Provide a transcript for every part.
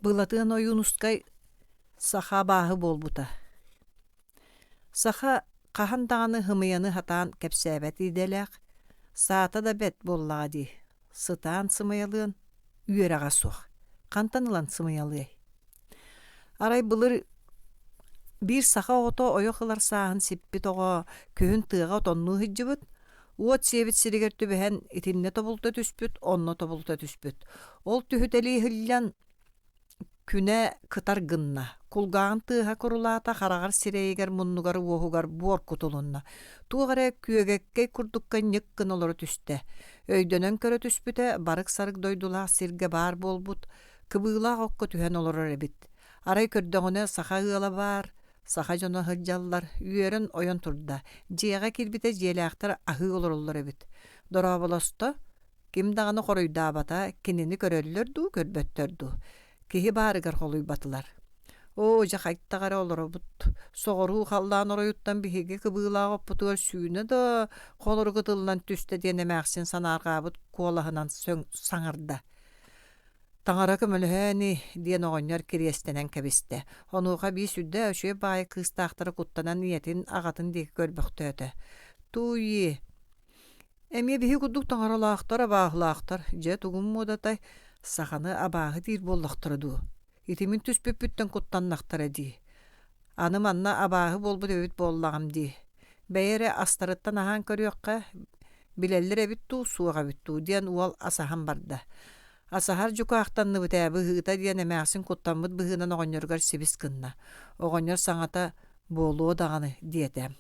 Былатыан Ойуунускай саха абааһы буолбута. Саха хаһан даҕаны һымыйаны сатаан кэпсээбэт идэлээх, саата да бэрт буоллаҕа дии, сытаан сымыйалыан үөрэҕэ суох, хантан ылан сымыйалыай? Арай былыр биир саха оҕото ойох ылар сааһын сиппит оҕо күһүн тыаҕа отоннуу сылдьыбыт, уот сиэбит сиригэр түбэһэн итиннэ тобулта түспүт, онно тобулта түспүт. Ол түһүтэлии иһиллэн күнэ кытар гынна, кулгааҕын тыаһа курулаата, хараҕар сирэйигэр, муннугар, уоһугар буор кутулунна. Туох эрэ күөгэккэй курдукка ньык гына олоро түстэ. Өйдөнөн көрө түспүтэ, барык-сарык дойдулаах сиргэ баар буолбут, кыбыылаах окко түһэн олорор эбит. Арай көрдөҕүнэ саха ыала баар, саха дьоно сылдьаллар, үөрэн ойон турда. Дьиэҕэ киирбитэ дьиэлээхтэр аһыы олороллор эбит. Дорооболосто, ким даҕаны хоруйдаабата, кинини көрөллөр дуу, көрбөттөр дуу. Киһи баарыгар холуйбатылар. Оо, дьэ хайтах эрэ олоробут. Соҕуруу халлаан оройуттан биһиги кыбыылаах оппутугар сүүнэ да холорук ытыллан түстэ диэн эмээхсин санаарҕаабыт куолаһынан саҥарда. Таҥара көмөлөһөө ини, диэн оҕонньор кириэстэнэн кэбистэ. Онуоха биир сүрдээх үчүгэй баайы кыыстаахтара куттанан ийэтин, аҕатын диэки көрбөхтөөтө. Тууйи, эмиэ биһи курдук таҥаралаахтар, абааһылаахтар, дьэ тугум муодатай, саханы абааһы диир буоллахтара дуу? Ити мин түспүппүттэн куттаннахтара дии. Аны манна абааһы буолбут эбит буоллаҕым дии. Бэйэ эрэ астарыттан аһаан көрүөххэ, билэллэр эбит дуу, суох эбит дуу диэн уол асаһан барда. Асаһар дьукаахтанныбыт ээ быһыыта диэн эмээхсин куттаммыт быһыынан оҕонньоругар сибис гынна. Оҕонньор саҥата буолуо даҕаны диэтэ.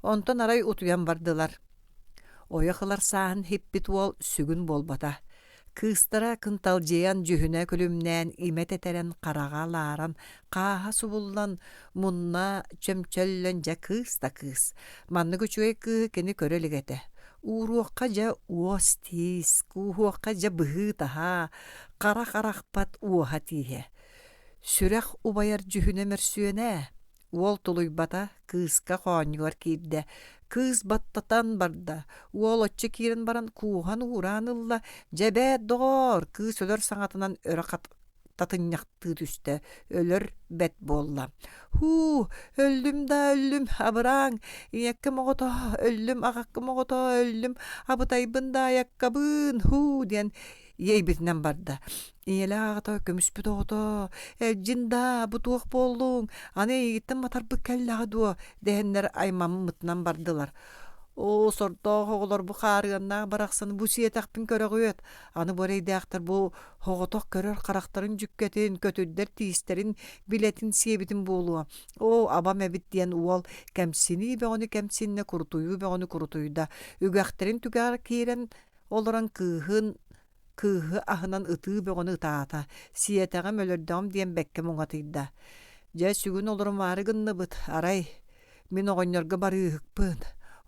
Онтон арай утуйан бардылар. Ойох ылар сааһын хиппит уол сүгүн буолбата. Кыыстара кынталдьыйан, дьүһүнэ күлүмнээн, имэ тэтэрэн, хараҕа лааран, хааһа субуллан, мунна чөмчөллөн дьэ кыыс да кыыс. Маннык үчүгэй кыыһы кини көрө илик этэ. Ууруохха дьэ уос-тиис, кууһуохха дьэ быһыы-таһаа, харах арахпат уоһа тииһэ. Сүрэх убайар дьүһүнэ мөрсүөнэ Уол тулуйбата, кыыска хоонньугар киирдэ. Кыыс баттатан барда. Уол оччо киирэн баран кууһан уураан ылла. «Дьэ эбээт, доҕоор!» кыыс өлөр саҥатынан өрө татынньахтыы түстэ, өлөр бэт буолла. «Һуу, өллүм да өллүм, абырааҥ, ийэккэм оҕото, өллүм, аҕаккам оҕото, өллүм, абытайбын да айаккабыын, һуу» диэн иэйбитинэн барда. Ийэлээх аҕата көмүспүт оҕото, «Элдьин даа, бу туох буоллуҥ, аны эйигиттэн матарбыт кэллэҕэ дуо?» дэһэннэр аймаммытынан бардылар. «Оо, сордоох оҕолор бу хаарыаннаах барахсаны бу сиэтэхпин көрөҕүөт, аны бу эрэйдээхтэр бу оҕотох көрөр харахтарын дьүккэтин, көтүрдэр тиистэрин билэтин сиэбитин буолуо. Оо, абам эбит» диэн уол кэмсинии бөҕөнү кэмсиннэ, курутуйуу бөҕөнү курутуйда. Үгэхтэрин түгэҕэр киирэн олорон кыыһын Кыыһы аһынан ытыы бөҕөнү ытаата, сиэтэҕим, өлөрдөҕүм диэн бэккэ муҥатыйда. Дьэ, сүгүн олорумаары гынныбыт, арай, мин оҕонньорго барыыһыкпын,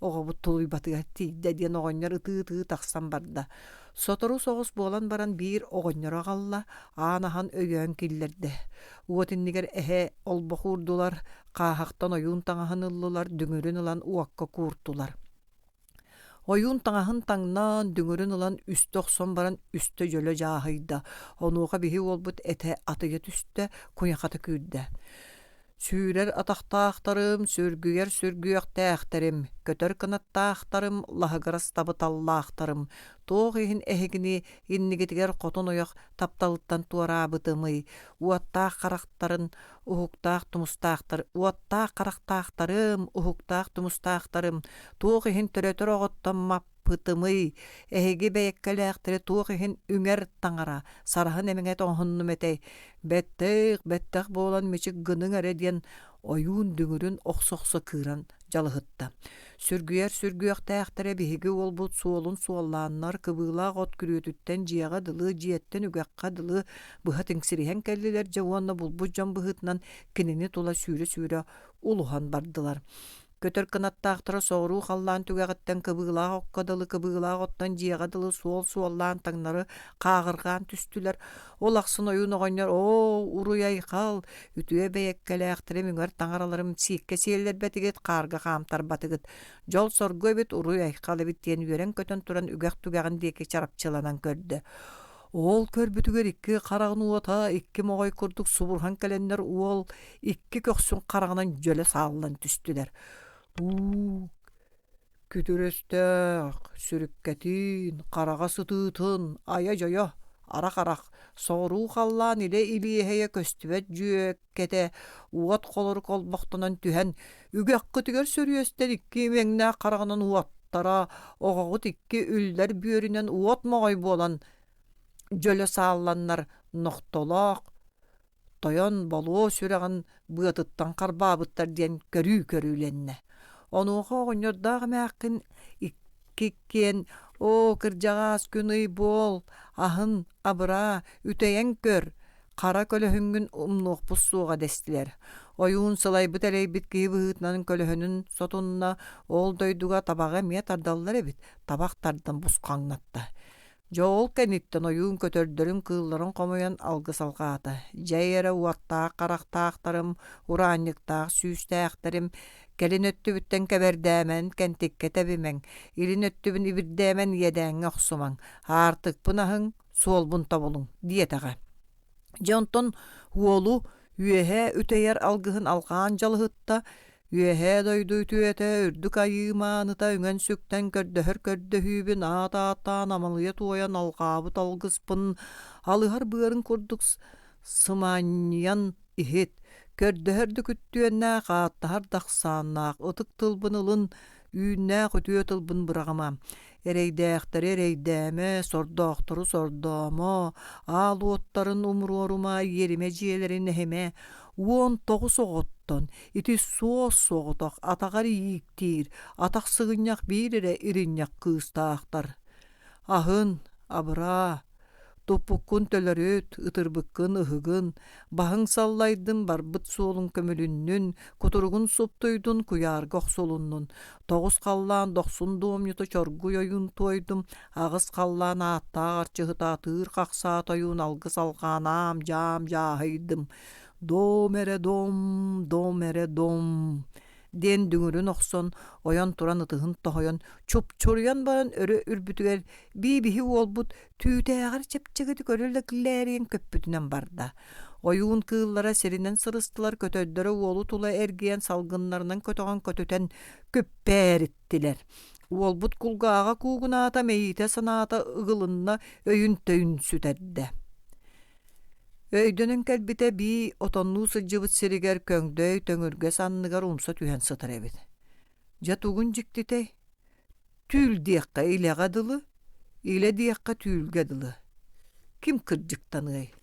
оҕобут тулуйбатыгар тиийдэ диэн оҕонньор ытыы-ытыы тахсан барда. Сотору соҕус буолан баран биир оҕонньору аҕалла, аан аһан өйөөн киллэрдэ. Уот иннигэр эһэ олбох уурдулар, хааһахтан ойуун таҥаһын ыллылар, дүҥүрүн ылан уокка кууртулар. Ойуун таҥаһын таҥнан, дүҥүрүн ылан үстэ охсон баран үстэ дьөлө дьааһыйда, онуоха биһи уолбут этэ атыйа түстэ, куйахата күүрдэ. Сүүрэр атахтаахтарым, сүргүйэр сүргүөхтээхтэрим, көтөр кынаттаахтарым, лаһыгырас табыталлаахтарым, туох иһин эһигини иннигитигэр хотун ойох тапталыттан туораабытымый, уоттаах харахтарын уһуктаах тумустаахтар, уоттаах харахтаахтарым, уһуктаах тумустаахтарым, туох иһин төрөтөр оҕоттон маппытымый, эһиги бэйэккэлээхтэри туох иһин үҥэр таҥара, сараһын эмиҥэт оҥоһуннум этэй, бэттэх, бэттэх буолан мичик гыныҥ эрэ диэн ойуун дүҥүрүн охсо-охсо кыыран дьалыһытта. Сүргүйэр сүргүөхтээхтэрэ биһиги уолбут суолун суоллааннар кыбыылаах от күрүөтүттэн дьиэҕэ дылы, дьиэттэн үгэххэ дылы быһа тиҥсириһэн кэллилэр дьэ уонна булбут дьон быһыытынан кинини тула сүүрэ-сүүрэ улуһан бардылар. Көтөр кынаттаахтара соҕуруу халлаан түгэҕиттэн кыбыылаах окко дылы кыбыылаах оттон дьиэҕэ дылы суол суоллаан таҥнары хааҕырҕаан түстүлэр. Ол ахсын ойуун оҕонньор «Оо, уруй-айхал, үтүө бэйэккэлээхтэрим үҥэр таҥараларым сииккэ сиэллэрбэтигит, хаарга хаамтарбатыгыт, дьол-соргу эбит, уруй-айхал эбит» диэн үөрэн-көтөн туран үгэх түгэҕин диэки чарапчыланан көрдө. Ол көрбүтүгэр икки хараҕын уота икки моҕой курдук субурһан кэлэннэр уол икки көхсүн хараҕынан дьөлө сааллан түстүлэр. Уу, күтүр өстөөх, сүрүккэтин, хараҕа сытыытын, айа-дьойо, арах-арах, соҕуруу халлаан илэ илиэһэйэ көстүбэт дьүөккэтэ уот холорук олбохтонон түһэн, үгэххитигэр сөрүөстэн икки имэҥнээх хараҕынан уоттара, оҕоҕут икки үллэр бүөрүнэн уот моҕой буолан дьөлө саалланнар нохтолоох тойон болуо сүрэҕин быатыттан харбаабыттар диэн көрүү көрүүлэннэ. Онуоха оҕонньордоох эмээххин иккиэн «Оо, кырдьаҕаас күн-ый буол, аһын, абыраа, үтэйэн көр, хара көлөһүҥҥүн умнуохпут суоҕа» дэстилэр. Ойуун сылайбыт-элэйбит киһи быһыытынан көлөһүнүн сотунна, ол дойдуга табаҕы эмиэ тардаллар эбит, табах тардан бусхаҥнатта. Дьэ ол кэнниттэн ойуун көтөрдөрүн, кыылларын хомуйан алгыс алҕаата: «Дьэй эрэ уоттаах харахтаахтарым, ураанньыктаах сүүстээхтэрим, кэлин өттүбүттэн кэбэрдээмэн, кэнтиккэ тэбимэҥ, илин өттүбүн ибирдээмэн иэдээҥҥэ охсумаҥ, аартыкпын аһыҥ, суолбун тобулуҥ» диэтэҕэ. Дьэ онтон уолу үөһээ үтэйэр алгыһын алҕаан дьалыһытта, Үөһээ дойду үтүөтэ, үрдүк айыы мааныта үҥэн-сүктэн көрдөһөр көрдөһүүбүн аат ааттаан амалыйа туойан алҕаабыт алгыспын алыһар быарын курдук сыманньыйан иһит, көрдөһөр да күттүөннээх, ааттаһар да ахсааннаах ытык тылбын ылын, үүннээх үтүө тылбын быраҕыма. Эрэйдээхтэри эрэйдээмэ, сордоохтору сордоомо, аал уоттарын умуруорума, иэримэ дьиэлэрин эһимэ, 19 оҕоттон ити суос-соҕотох атаҕар ииктиир, атах сыгынньах биир эрэ иринньэх кыыстаахтар. Аһын, абыраа, Туппуккун төлөрүт, ытырбыккын ыһыгын, баһыҥ саллайдын, барбыт суолуҥ көмүлүннүн, кутуругун суптуйдун, куйаарга охсулуннун. Тоҕус халлаан дохсун дуомньута чоргуй ойуун туойдум, аҕыс халлаан ааттаах арчыһыта атыыр хахсаат ойуун алгыс алҕаан аам-дьаам дьааһыйдым. Дом эрэ дом, дом эрэ дом диэн дүҥүрүн охсон, ойон туран ытыһын тоһуйан, чупчуруйан баран өрө үрбүтүгэр бии-биһи уолбут түүтээҕэр чэпчэкитик өрө лэглээрийэн көппүтүнэн барда. Ойуун кыыллара сиринэн сырыстылар, көтөрдөрө уолу тула эргийэн салгыннарынан көтөҕөн көтүтэн күппээриттилэр. Уолбут кулгааҕа куугунаата, мэйиитэ санаата ыгылынна, өйүн-төйүн сүтэрдэ. Өйдөнөн кэлбитэ бии отоннуу сылдьыбыт сиригэр көҥдөй төҥүргэс анныгар умса түһэн сытар эбит. Дьэ тугун дьиктитэй? Түүл диэххэ илэҕэ дылы, илэ диэххэ түүлгэ дылы. Ким кырдьыктаныай?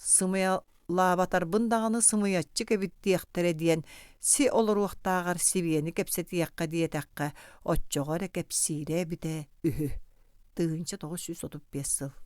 Сымыйалаабатарбын даҕаны сымыйаччык эбит диэхтэрэ диэн си олоруохтааҕар сибиэни кэпсэтиэххэ диэтэххэ, оччоҕо эрэ кэпсиирэ эбитэ үһү. 1935 сыл.